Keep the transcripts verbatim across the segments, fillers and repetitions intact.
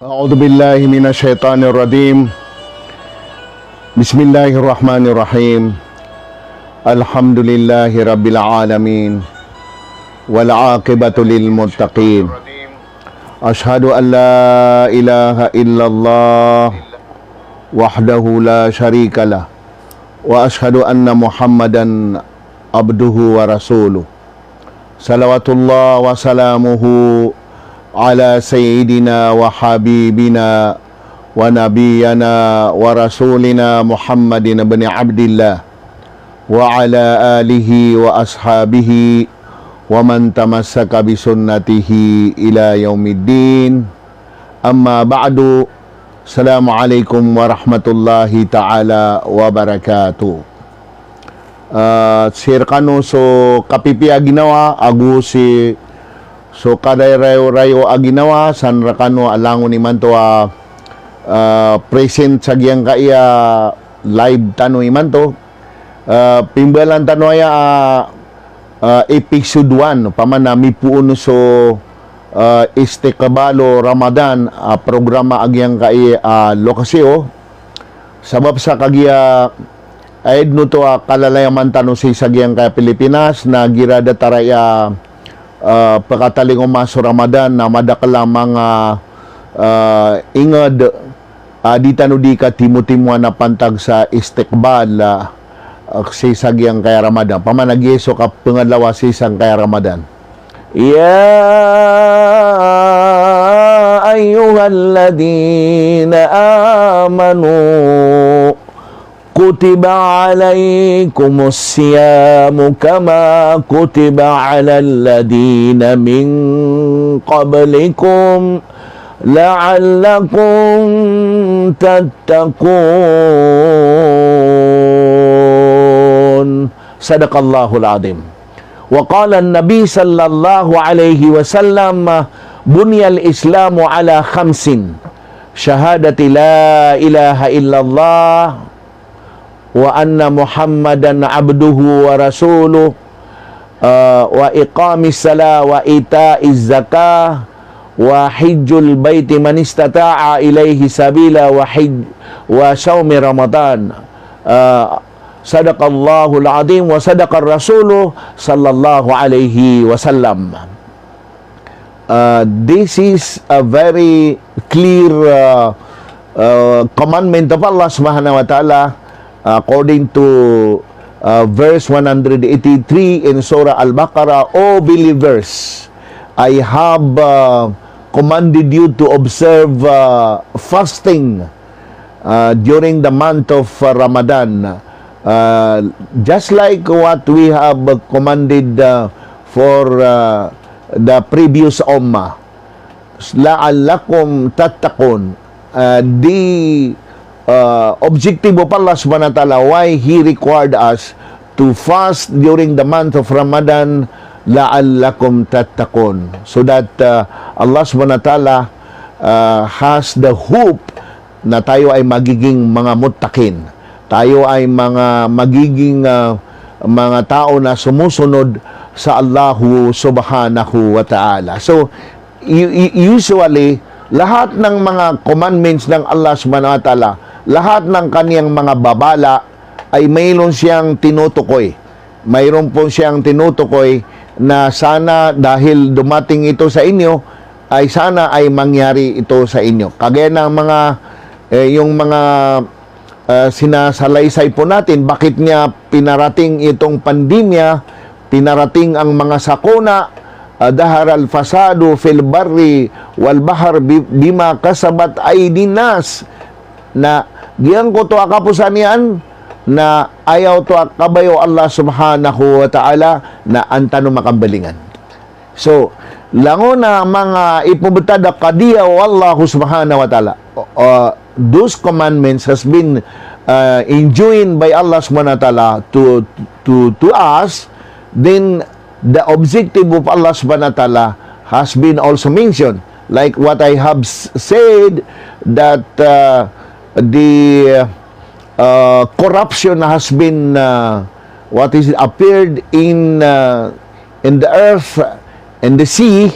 أعوذ بالله من الشيطان الرجيم. بسم الله الرحمن الرحيم. الحمد لله رب العالمين. والعاقبة للمتقين. أشهد أن لا إله إلا الله وحده لا شريك له. وأشهد أن محمدا عبده ورسوله. صلوات الله وسلامه على سيدنا وحبيبنا ونبينا ورسولنا محمد بن عبد الله وعلى آله وأصحابه ومن تمسك بسنته إلى يوم الدين. أما بعد. Assalamu alaikum warahmatullahi ta'ala wabarakatuh. Ah, sii rkano so kapipiya a ginawa, ago sii so kadarayorayo a ginawa, san rkano a langon imanto a, ah, present sa giyangkaya live tano imanto. Ah, pimbalan tano aya a, ah, episode one, opama na mipoon so, ah, istiqbal o Ramadan, ah, programa a giyangkai a lokasyon. Sabap sa kagiya aid oto a kalalayaman tano sii sa giyangkai a Pilipinas, na igira datar aya, ah, pkatalingoma so Ramadan na madakl a manga, ah, ingd a di tano di katimotimoan a pantag sa istiqbal, ah, sii sa giyangkai a Ramadan. Opama na giya so kapngadlawa sii sangkaya Ramadan. يا أيها الذين آمنوا كتب عليكم الصيام كما كتب على الذين من قبلكم لعلكم تتقون. صدق الله العظيم. وقال النبي صلى الله عليه وسلم: بني الإسلام على خمس: شهادة لا إله إلا الله، وأن محمدا عبده ورسوله، ah, وإقام الصلاة وإيتاء الزكاة وحج البيت من استطاع إليه سبيلا وحج، وصوم رمضان. Ah, صدق الله العظيم وصدق الرسول صلى الله عليه وسلم. Uh, this is a very clear, uh, uh, commandment of Allah Subhanahu wa Ta'ala, according to, uh, verse one hundred eighty-three in Surah Al-Baqarah: "O believers, I have, uh, commanded you to observe, uh, fasting, uh, during the month of, uh, Ramadan, uh, just like what we have commanded, uh, for, uh, the previous ummah. لعلكم تتقون." Uh, the, uh, objective of Allah Subhanahu wa Ta'ala, why He required us to fast during the month of Ramadan, لعلكم تتقون. So that, uh, Allah Subhanahu wa Ta'ala, uh, has the hope na tayo ay magiging mga muttaqin. Tayo ay mga magiging, ah, mga tao na sumusunod sa Allahu Subhanahu wa Ta'ala. So, u-, u-, usually, lahat ng mga commandments ng Allah Subhanahu wa Ta'ala, lahat ng kaniyang mga babala ay mayroon siyang tinutukoy. Mayroon po siyang tinutukoy na sana dahil dumating ito sa inyo, ay sana ay mangyari ito sa inyo. Kagaya ng mga, eh, yung mga, ah, sinasalaysay po natin, bakit nga pinarating itong pandemya, pinarating ang mga sakuna, ah, ظهر الفساد في البر والبحر ب-, بما كسبت أيدي الناس. Na giyangkoto a kaposan iyan na aya oto a kabaya o Allah Subhanahu wa Ta'ala na an tano makambalingan. So, langon a manga ipmbtad a kadiya o Allah Subhanahu wa Ta'ala, uh, those commandments has been, uh, enjoined by Allah Subhanahu wa Ta'ala to, to, to us, then the objective of Allah Subhanahu wa Ta'ala has been also mentioned. Like what I have s-, said, that, uh, the, uh, corruption has been, uh, what is it, appeared in, uh, in the earth, in the sea,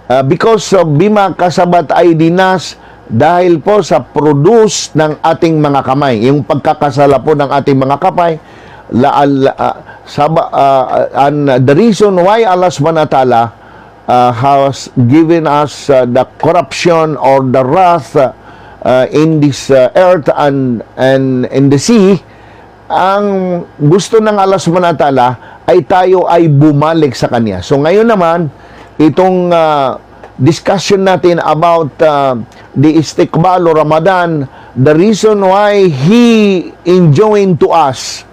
uh, because of بما كسبت أيدي الناس, Dahil po sa produce ng ating mga kamay, yung pagkakasala po ng ating mga kamay, laal-, ah, saba-, ah, and the reason why Allah Subhanahu wa Ta'ala, ah, has given us, ah, the corruption or the wrath, ah, in this, ah, earth and, and in the sea, ang gusto ng Allah Subhanahu wa Ta'ala ay tayo ay bumalik sa Kanya. So ngayon naman, itong, ah, discussion natin about, ah, the istiqbal Ramadan, the reason why He enjoined to us,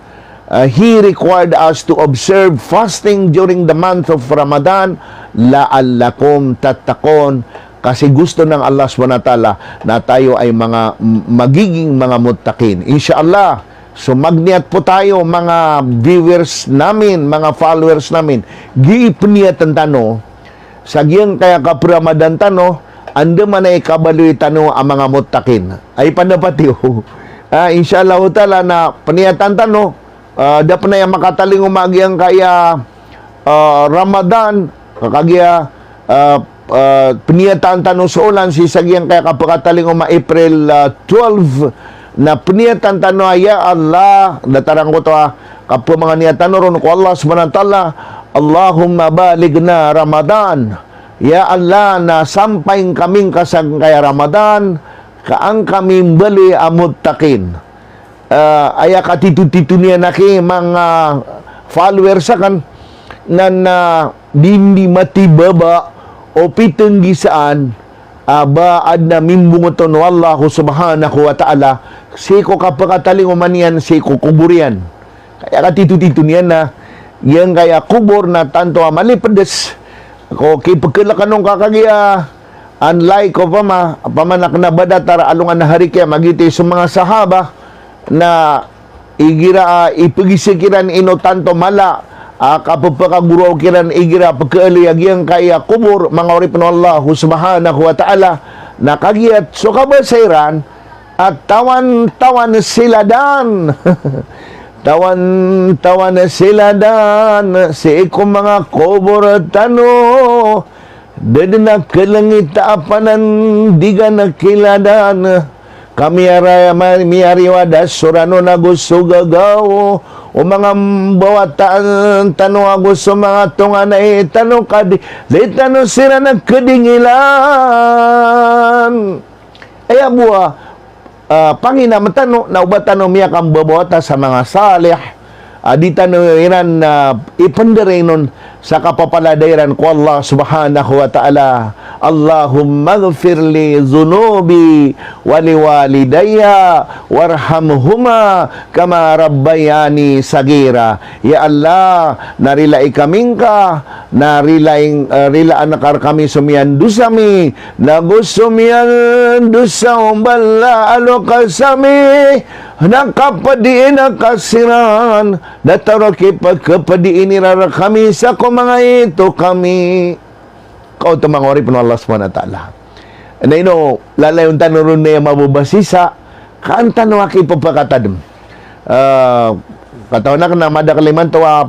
ah, He required us to observe fasting during the month of Ramadan, la'allakum tattaqun, kasi gusto ng Allah Subhanahu wa Ta'ala na tayo ay mga, m-, magiging mga muttaqin. Insha Allah, so magniyat po tayo, mga viewers namin, mga followers namin, gii pniyatan tano, sa giyangkaya kapramadan tano, andamanaya i kabaloy tano a mga muttaqin. Ay pandapat iyo. Ah, insha Allah Ta'ala na pniyatan tano, ah, da pn aya makatalingoma giyangkaya, ah, Ramadan, ka kagiya, ah, ah, pniyatan tano so olan sii sa giyangkaya kapakatalingoma April, ah, twelve, na pniyatan tano a, ya Allah, datar angkoto a kapmanganiyat tano ron ko Allah Subhanahu wa Ta'ala, Allahumma balighna Ramadan. Ya Allah, na sampaing kami ngka sangkaya Ramadan, ka an kami mbaloy a muttaqin. Ah, aya katitotito niyan aki manga followers akn, na, na di, di matibaba o pitnggisaan a ba adn a mimbongoton o Allah Subhanahu wa Ta'ala sii ko kapakatalingoma niyan sii ko kobor iyan. Aya katitotito niyan na giyangkaya kobor na tanto a malipds ko kipkhalkan on ka kagiya, unlike opama, opama na kna ba datar a alongan a hari kiyama, giyoto i so manga sahaba na igira a ipgisa kiran ino tanto mala a kapphakagoraok iran igira pkhaaloy a giyangkaya kobor, manga oripn o Allah Subhanahu wa Ta'ala, na kagiya so kabasa iran a tawan-tawan siladan. Tawan-tawan siladan sii ko manga kobor tano. Da dn a khalangit a panandigan a kiladan. Ka miyara-, ma-, miyariwad a so ranon ago so gagaw o manga mbawataan tano ago so manga tonganay tano ka di, di tano siran a khadingilan. Aya bo a, ah, panginam tano na oba tano miyakambabawata sa manga salih, ah, di tano iran, ah, ipndarainon sa kapapalad iran ko Allah Subhanahu wa Ta'ala. Allahummaghfir li dhunubi wa liwalidayya warhamhuma kama rabbayani saghira. Ya Allah, na rilai kami ngka, na rilai, eh, rilaan ka rkami so miyandosa mi, nago so miyandosa o mbala a loks ami, na kapdiin ka siran, datar o kipkhapdiin iran rkami sa ko manga ito kami. Kaoto manga oripn o Allah Subhanahu wa Ta'ala. Na ino lalayon tano ron na aya mababasisa, ka an tano aki pphakatadm. Ah, katawan akn na madakl imanto a,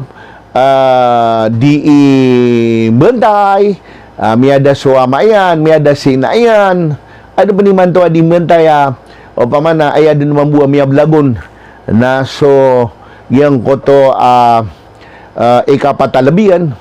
ah, di i mbantay, ah, miyada so ama iyan, miyada si ina iyan. Adn pn imanto a di mbantay a, opama na aya dn mambo a miyablag on na so giyangkoto a, ah, ikapatalb iyan,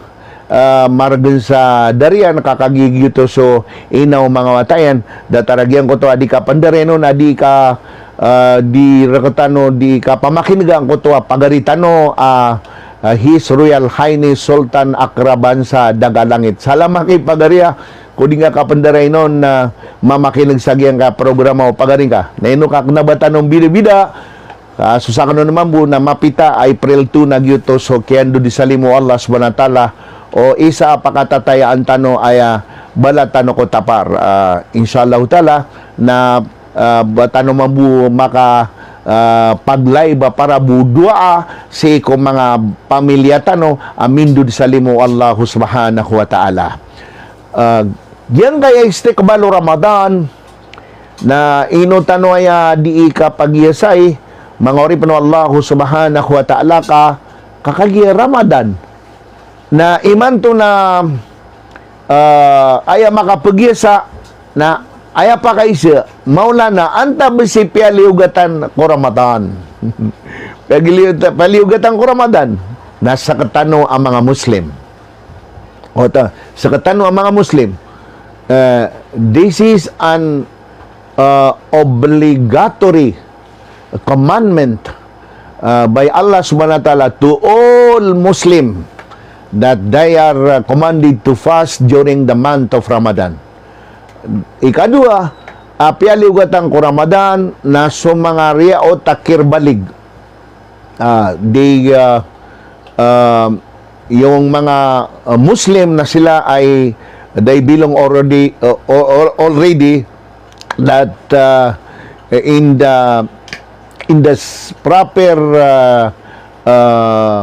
ah, margn sa dariyan ka kagiya giyoto so ina o manga wata iyan, datar a giyangkoto a di kapndarainon a di ka, ah, di rktano di kapamakinga angkoto a pagari tano a, ah, His Royal Highness Sultan Akrabansa Dagalangit. Salam aki pagari a, ko di ngka kapndarainon na mamakinga sa giyangkaya programa o pagari ngka. Na ino ka kna ba tano mbidabida, ah, so sakn on mambo na mapita a April two na giyoto so kiyandod i salimo o Allah Subhanahu wa Ta'ala, o isa a pakatatayaan tano aya bala tano ko tapar. Ah, insha Allah Ta'ala na, ah, ba tano mambo maka, ah, pag-live a para bo doa sii ko manga pamilya tano a mindod i salimo o Allah Subhanahu wa Ta'ala. Ah, giyangkaya istiqbal o Ramadan, na ino tano aya di i kapagiyasai, manga oripn o Allah Subhanahu wa Ta'ala, ka, ka kagiya Ramadan. Na imanto na, ah, aya makapagiyasa na Aya pakaiza, Maulana, antaa bs i piyaliyogatan ko Ramadan? Piyagiliyo-, piyaliyogatan ko Ramadan na sktano a manga Muslim. Ota, sktano a manga Muslim. Eh, this is an, uh, obligatory commandment, uh, by Allah Subhanahu wa Ta'ala to all Muslim that they are, uh, commanded to fast during the month of Ramadan. Ikadowa, a piyaliyogatan ko Ramadan na so manga riyaot a kirbalig. Ah, they, ah, ah, yung mga, ah, Muslim na sila ay they belong already, ah, al-, al-, already that, ah, in the, in the s-, proper, ah, ah,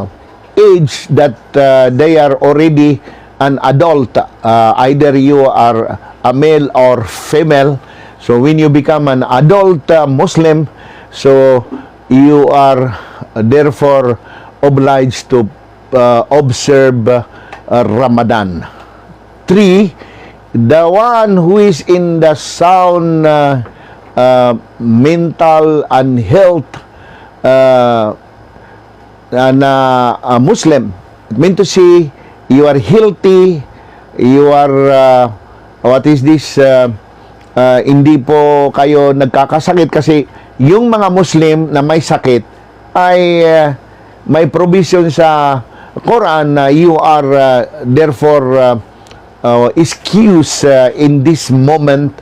age that, uh, they are already an adult, uh, either you are a male or female. So when you become an adult, uh, Muslim, so you are therefore obliged to, uh, observe, uh, Ramadan. Three, the one who is in the sound, uh, uh, mental and health, uh, uh, na, uh, Muslim. It mean to say, you are healthy, you are, uh, what is this, uh, uh, hindi po kayo nagkakasakit kasi yung mga Muslim na may sakit ay, uh, may provision sa Quran na you are, uh, therefore, uh, uh, excused, uh, in this moment,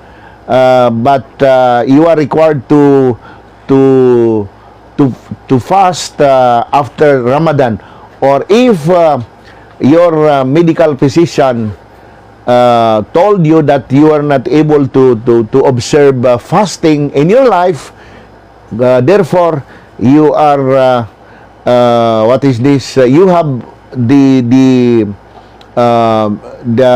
uh, but, uh, you are required to, to to, to fast, uh, after Ramadan, or if, uh, your, uh, medical physician, uh, told you that you are not able to, to, to observe, uh, fasting in your life, uh, therefore, you are, uh, uh, what is this? Uh, you have the, the, uh, the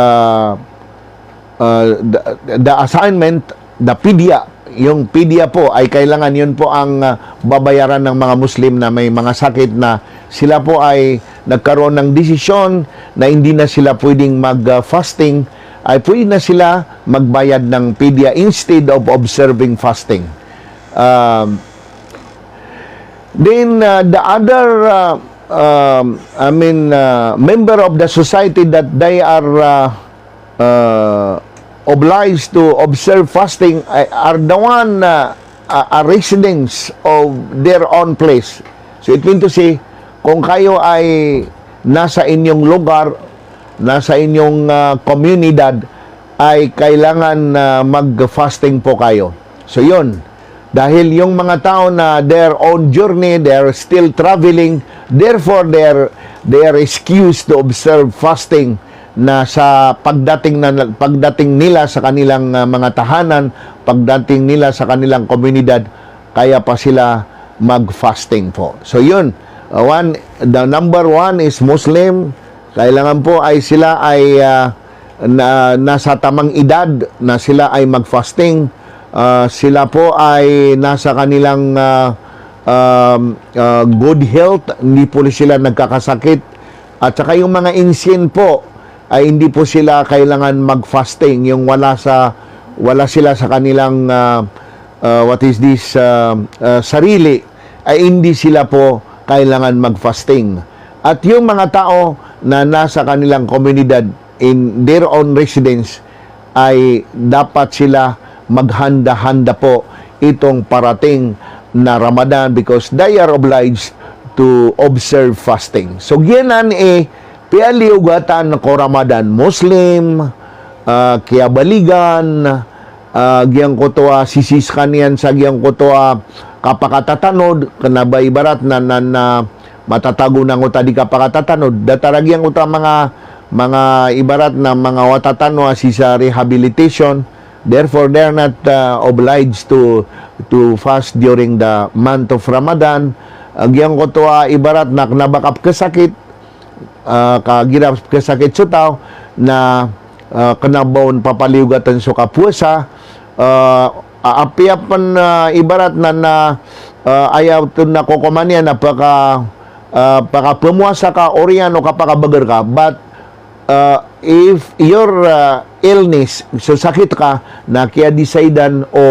uh, the, the assignment, the fidya. Yung fidya po ay kailangan yun po ang, uh, babayaran ng mga Muslim na may mga sakit na sila po ay nagkaroon ng desisyon na hindi na sila pwedeng mag, uh, fasting, ay pwede na sila magbayad ng fidya instead of observing fasting. Um, then, uh, the other, uh, um, I mean, uh, member of the society that they are, uh, uh, obliged to observe fasting, uh, are the one, uh, uh, are residents of their own place. So it mean to say, kung kayo ay nasa inyong lugar, nasa inyong, uh, komunidad, ay kailangan na mag-fasting po kayo. So yun, dahil yung mga tao na their own journey, they are still traveling, therefore they are, they are excused to observe fasting na sa pagdating na, pagdating nila sa kanilang, ah, mga tahanan, pagdating nila sa kanilang komunidad, kaya pa sila mag-fasting po. So yun, ah, one, the number one is Muslim. Kailangan po ay sila ay, ah, na, nasa tamang edad na sila ay mag-fasting. Ah, sila po ay nasa kanilang, ah, um, ah, good health, hindi po sila nagkakasakit. At saka yung mga insyen po ay hindi po sila kailangan mag-fasting. Yung wala sa, wala sila sa kanilang, ah, ah, what is this, ah, ah, sarili, ay hindi sila po kailangan mag-fasting. At yung mga tao na nasa kanilang komunidad, in their own residence, ay dapat sila maghanda-handa po itong parating na Ramadan because they are obliged to observe fasting. So, giyanan i piyaliyogatan ko Ramadan, Muslim, ah, kiyabaligan, ah, giyangkoto a sisii skaniyan sa giyangkoto a kapakatatanod, kna ba ibarat na, na, na matatago na ngkoto a di kapakatatanod. Datar a giyangkoto a manga, manga ibarat na manga wata tano a sii sa rehabilitation. Therefore, they are not, ah, obliged to, to fast during the month of Ramadan. Ah, giyangkoto a ibarat na kna ba kapkhasakit, ah, kagira khasakit so taw na, ah, kna ba on papaliyogatan so kapowasa, ah, a-, apiya pn, ah, ibarat na, na, ah, aya oto na kokoman iyan na paka, ah, pakapmowasa ka oriyan o kapakabagr ka, but, ah, if your, ah, illness, so sakit ka, na kiyadecidean o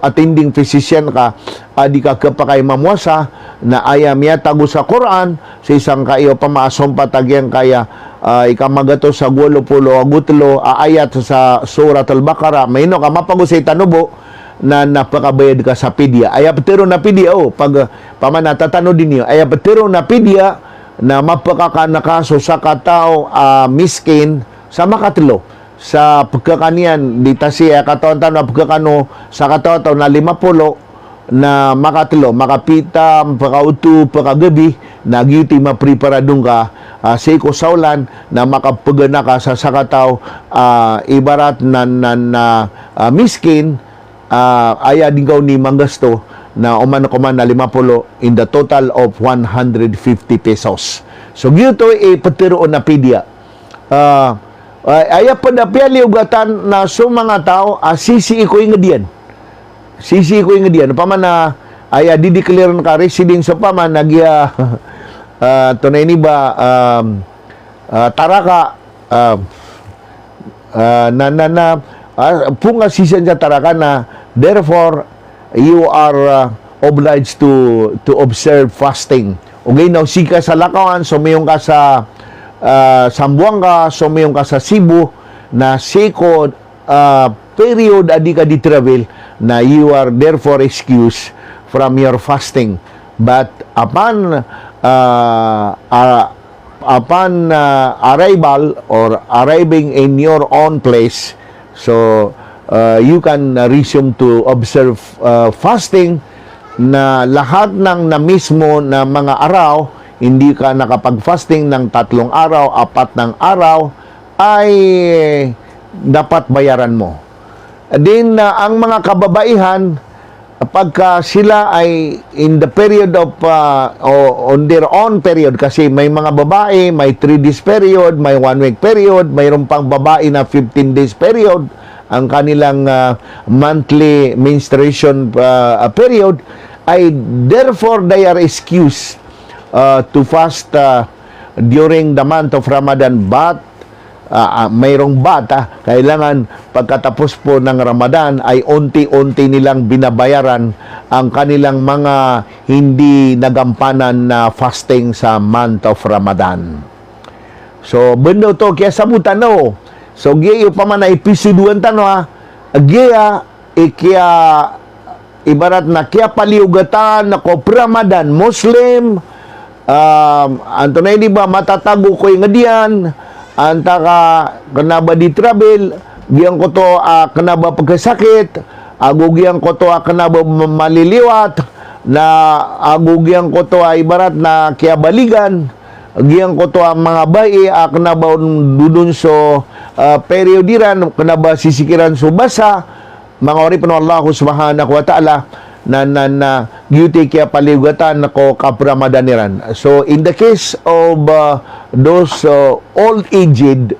attending physician ka a di ka khapakay mamowasa, na aya miyatago sa Qur'an, sii sangkai opama a sompat a giyangkaya, ah, ikamagatos ago walo polo ago telo a ayat sa Surat Al-Baqarah, maino ka mapagosay tano bo, na, na pakabayad ka sa pidya. Aya petero na pidya, o, pag, pamana tatanodi niyo, aya petero na pidya, na mapakakan ka so sakataw a miskin sa makatelo. Sa pekakan iyan, di tasi aya katawan tano a pekakan o sakataw a taw na lima polo, na makatelo, makapita, pekaoto, pekagabi, na giyoto i mapreparado ngka, ah, sii ko saolan, na makapegana ka sa sakataw, ah, ibarat na, na, na, ah, miskin, ah, aya di ngka oni manggasto, na oman ko man na lima polo, in the total of one hundred fifty pesos. So, giyoto i petero on a pidya. Ah, ay-, aya ped a piyaliogatan na so manga taw a sisii ko inged iyan. Sisii ko inged iyan. Opama na aya di-declare ka resident, so opama na giya, ah, tonaa ini ba, um, ah, taraka, ah, ah, na, na, na, ah, phoon ka sisii sa taraka na, therefore, you are, ah, obliged to, to observe fasting. Ogaid na o sii ka sa Lakawan, somiyong ka sa, ah, Zamboanga, somiyong ka sa Cebu, na sii ko, ah, period a di ka di-travel, na you are therefore excused from your fasting. But upon, ah, ah, upon, ah, arrival or arriving in your own place, so, ah, you can, ah, resume to observe, ah, fasting, na lahat ng na-miss mo na mga araw, hindi ka nakapag-fasting ng tatlong araw, apat ng araw, ay dapat bayaran mo. Then, ah, ang mga kababaihan, pagka sila ay in the period of, ah, o on their own period, kasi may mga babae, may three days period, may one week period, mayroon pang babae na fifteen days period, ang kanilang, ah, monthly menstruation, ah, ah, period, ay therefore they are excused, ah, to fast, ah, during the month of Ramadan, but ah, ah, mayroong but, ah, kailangan pagkatapos po ng Ramadan ay unti-unti nilang binabayaran ang kanilang mga hindi nagampanan na fasting sa month of Ramadan. So, bendo to, kiyasabotan, no? So, giya opama na ipisodoan tano, ha? Giya, ikiya, ibarat na kiyapaliogatan ko pre-Ramadan Muslim, ah, antonaa ini ba matatago ko inged iyan, antaa ka kena ba di-travel, giyangkoto a kena ba pekesakit, ago giyangkoto a kena ba ma-, maliliwat, na ago giyangkoto a ibarat na kiyabaligan, giyangkoto a manga bai a kena ba on dodon so, ah, period iran, kena ba sisiki ran so basa, manga oripen o Allah subhanahu wa ta'ala, na, na, na giyoto i kiyapaliogatan ko kapre-Ramadan iran. So, in the case of, uh, those, uh, old aged,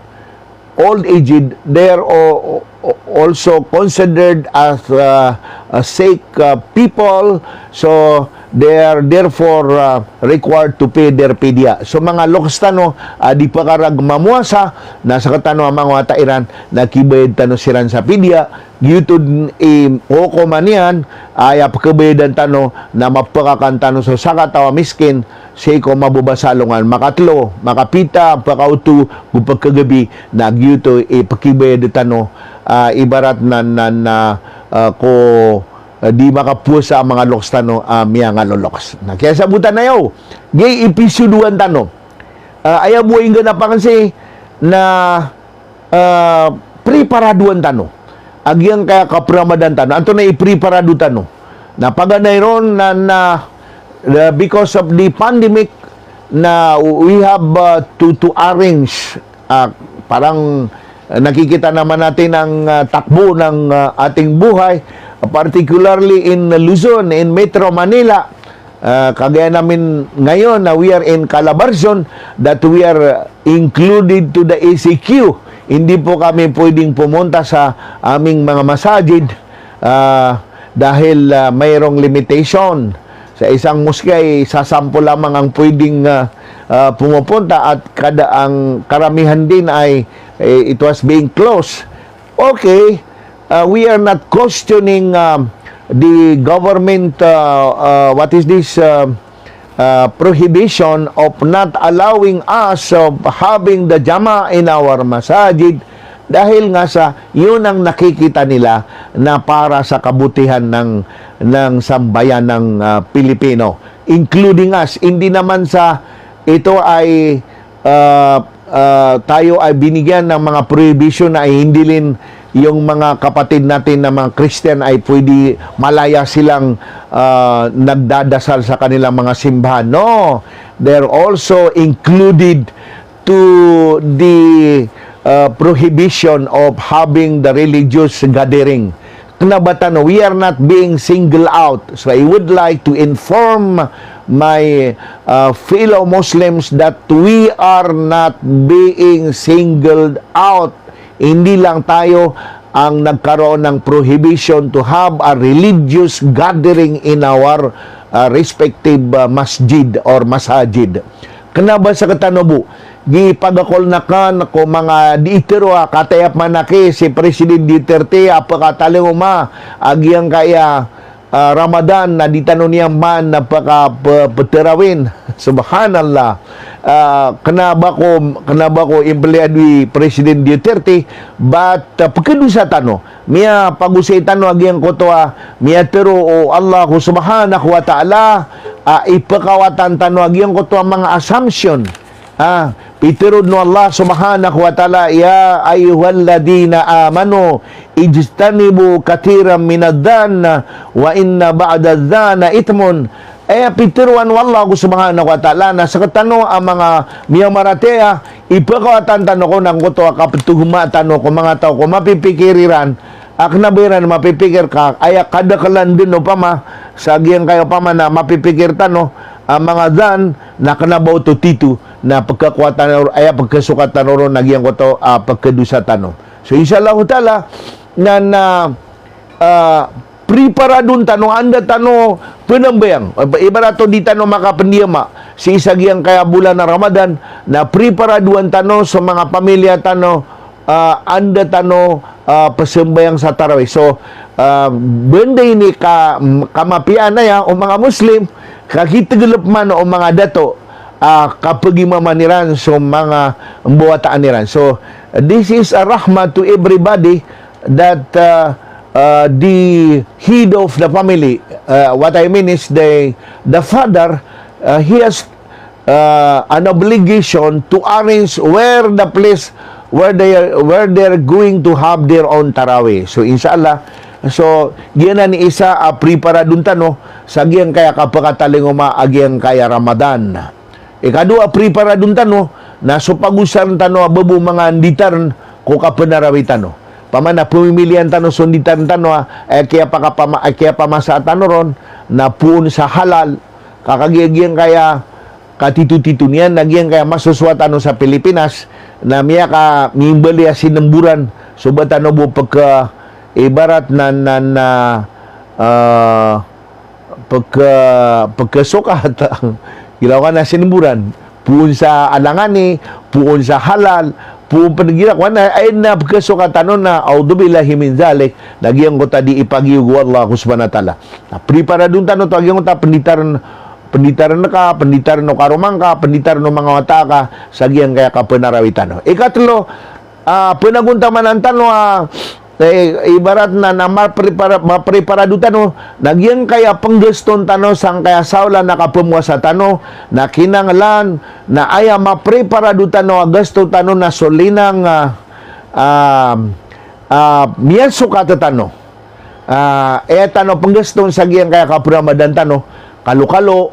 old aged, they are o-, o-, also considered as, uh, a sick, uh, people. So, they are therefore, uh, required to pay their fidya. So, manga loks tano, ah, di pakarag mamowasa, na sekatano a manga wata iran, na kibayad tano siran sa fidya, giyoto i hokoman iyan, aya pekabayadan tano, na mapakakan tano so sakataw a miskin, sii ko mababa sa alongan, makatelo, makapita, pakaoto, go pekagabi, na giyoto i pekibayad tano, ah, ibarat na, na, na, ah, ko, ah, di makapowasa a manga loks tano, ah, miyangaloloks. Na kiyasabotan anan, giya i ipisodoan tano. Ah, aya bo a inggana pakansi, na ah, preparadoan tano a giyangkaya kapre-Ramadan tano. Antonaa i preparado tano? Na paganay ron na, na, uh, because of the pandemic, na we have, uh, to, to arrange, uh, parang, uh, nakikita naman natin ang, uh, takbo ng, uh, ating buhay, particularly in Luzon, in Metro Manila. Ah, kagaya namin ngayon na we are in Calabarzon, that we are included to the E C Q. Hindi po kami pwedeng pumunta sa aming mga masajid, ah, dahil, ah, mayroong limitation. Sa isang moske ay isa sampu lamang ang pwedeng, ah, ah, pumupunta at kada, ang karamihan din ay, eh, it was being closed. Okay, uh, we are not questioning, um, the government, uh, uh, what is this, uh, uh, prohibition of not allowing us of having the jama in our masajid, dahil nga sa yun ang nakikita nila na para sa kabutihan ng, ng sambayan ng, uh, Pilipino, including us. Hindi naman sa ito ay, uh, uh, tayo ay binigyan ng mga prohibition na hindilin yung mga kapatid natin na mga Christian ay pwede malaya silang, uh, nagdadasal sa kanilang mga simbahan. No, they're also included to the, uh, prohibition of having the religious gathering. Kena ba tano, we are not being singled out. So I would like to inform my, uh, fellow Muslims that we are not being singled out. Hindi lang tayo ang nagkaroon ng prohibition to have a religious gathering in our, uh, respective, uh, masjid or masajid. Kena ba sekatano bo, di pagakol nakan ko manga di itero a kataya pman aki si President Duterte a pekatalingoma a giyangkaya, ah, Ramadan na di tano niyan man na peka pe-, peterawin. Subhanallah. Ah, kena ba ko, kena ba ko empleyado i President Duterte, but, ah, pekedosa tano. Miyapagosay tano a giyangkoto a miyatero o Allah ko Subhanahu wa Ta'ala a ipekawatan tano a giyangkoto a manga assumption. Ah, pitero den o Allah Subhanahu wa Ta'ala, "Ya ayyuhalladhina amanu, ijtanibu kathiran minadh-dhann, wa inna ba'dadh-dhanni ithmun." Aya piteroan o Allah ko Subhanahu wa Ta'ala na sekatano a manga miyamaratiyaya, ipekawatan tano ko nangkoto a kapetohoma tano ko manga taw ko mapipikir iran, a kena ba iran mapipikir ka, aya kadakelan den opama, sa giyangkaya opama na mapipikir tano a manga dhann, na kena ba oto tito, na pekekowatan, aya pekesokat tano ron na giyangkoto a pekedosa tano. So, insha Allahu Ta'ala, na, na, ah, preparadon tano, anda tano penambayang. Ibarat o di tano makapendiyama sii sa giyangkaya bolan a Ramadan, na preparadoan tano so manga pamilya tano, ah, anda tano, ah, pesambayang sa tarawih. So, ah, benda ini ka, kamapiyaan aya o manga Muslim, ka kitegelep man o manga dato, ah, kapegimaman iran so manga mbawataan iran. So, this is a rahmah to everybody that, uh, uh, the head of the family, uh, what I mean is the, the father, uh, he has, uh, an obligation to arrange where the place where they are, where they're going to have their own tarawih. So, insha Allah, so, giyanan i isa a preparadon tano sa giyangkaya kapekatalingoma a giyangkaya Ramadan. Ikadowa, preparadon tano na so pagosaren tano a babo manga nditarn ko kapenarawi tano. Pamana pemimilian tano so nditarn tano a, eh, kiyapakapama-, eh, kiyapamasa tano ron na poon sa halal, ka kagiya giyangkaya katitotito niyan na giyangkaya masosowa tano sa Pilipinas na miyakamimbali a sinemboran, so ba tano bo peke-, ibarat na, na, na, ah, peke-, pekesokat. Giraw ka na sinemboran. Poon sa alangani, poon sa halal, poon pen giraw ka na, ay na pekesokat tano na, a'udhu billahi min dhalik, na giyangkoto a di ipagiyog o Allah ko Subhanahu wa Ta'ala. Na preparadon tano oto a giyangkoto a penditarn, penditarn ka, penditarn o karoma ngka, penditarn o manga wata ka, sa giyangkaya kapenarawi tano. Ikatelo, ah, penagontamanan tano a, eh, ibarat na, na maprepara-, mapreparado tano, na giyangkaya penggaston tano sangkaya saolan a kapemowasa tano, na kinanglan, na aya mapreparado tano a gasto tano na so linang, ah, ah, ah, miyasokat tano. Ah, aya tano penggaston sa giyangkaya kaperamadan tano, kalokalo,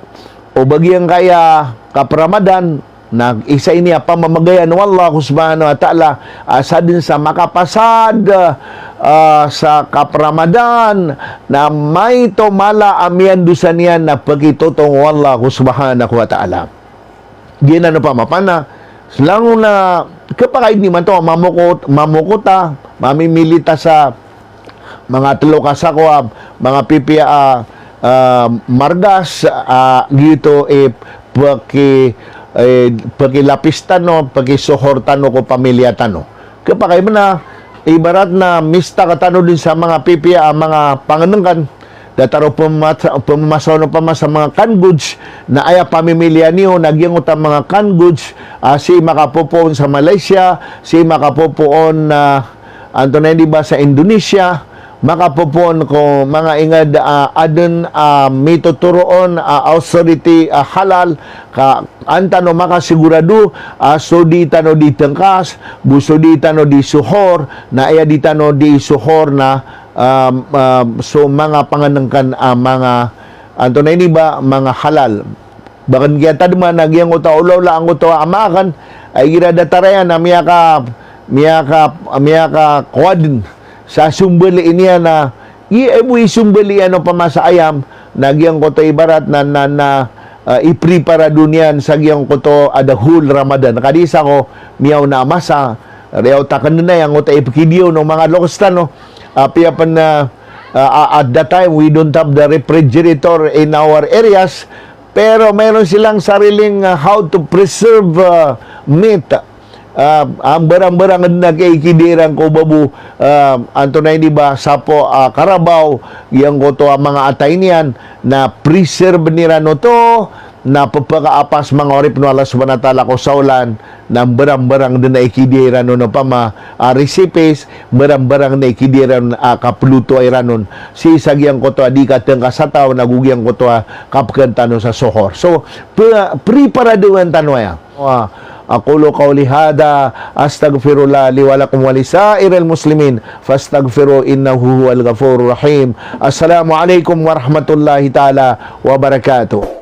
o ba giyangkaya kaperamadan, na isa ini a pamamagayan o Allah ko Subhanahu wa Ta'ala, ah, sa den sa makapasad, ah, sa kaperamadan, na maito mala a miyandosa niyan na pekitotong o Allah ko Subhanahu wa Ta'ala. Giyanan opama, pamana, so langon a kepakaid imanto a mamokot, mamokota, mamimili ta sa manga telo ka sako a, manga pipiya a, ah, margas, ah, giyoto i peki-, eh, pekilapis tano, pekisohor tano ko pamilya tano. Kepakay mena, Ibarat na mistak tano dn sa manga pipiya a manga pangnngkn, datar o pmama-, pmamasaw o pama sa manga canned goods, na aya pamimiliya niyo na giyangkoto a manga canned goods, ah, sii makapopoon sa Malaysia, sii makapopoon, ah, antonaa ini ba, sa Indonesia, makapopoon ko manga ingd, ah, adn, ah, mitotoro on, ah, authority, ah, halal, ka an tano makasigurado, ah, so di tano di tngkas, go so di tano di sohor, na aya di tano di sohor na, ah, ah, so manga pangnngkn, ah, manga, antonaa ini ba, manga halal. Ba kn kiyatadman a giyangkoto a olaola angkoto a ama akn, a igira datar iyan a miyaka, miyaka, miyakakowa dn sa sombali niyan a, i, aya bo i sombali iyan o pama sa ayam, na giyangkoto ibarat na, na, na, ah, ipreparado niyan sa giyangkoto a da whole Ramadan. Ka di sa ko miyaona a masa, riyaot akn dn a giyangkoto a ipkidiyaw o manga loks tano. Apiya pn, ah, ah, at that time, we don't have the refrigerator in our areas. Pero mayroon silang sariling, ah, how to preserve, ah, meat. Ah, a mbarang-mbarang dn a kiyakidiya iran ko babo, ah, antonaa ini ba, sapo, ah, karabaw, giyangkoto a manga atay niyan, na preserve iran oto, na pphakaapas manga oripn o Allah Subhanahu wa Ta'ala ko saolan, na mbarang-mbarang dn a ikidiya iran on o pama, ah, recipes, mbarang-mbarang na ikidiya iran on, ah, kaploto iran on. Sii sa giyangkoto a di katngkas a taw na go giyangkoto a kapkn tano sa sohor. So, pe-, preparadowan tano aya. Wa aqulu qawli hadha, astaghfirullah li wa lakum wa li sa'iril muslimin, fastaghfiruhu innahu huwal ghafurur rahim. Assalamu alaikum warahmatullahi ta'ala wabarakatuh.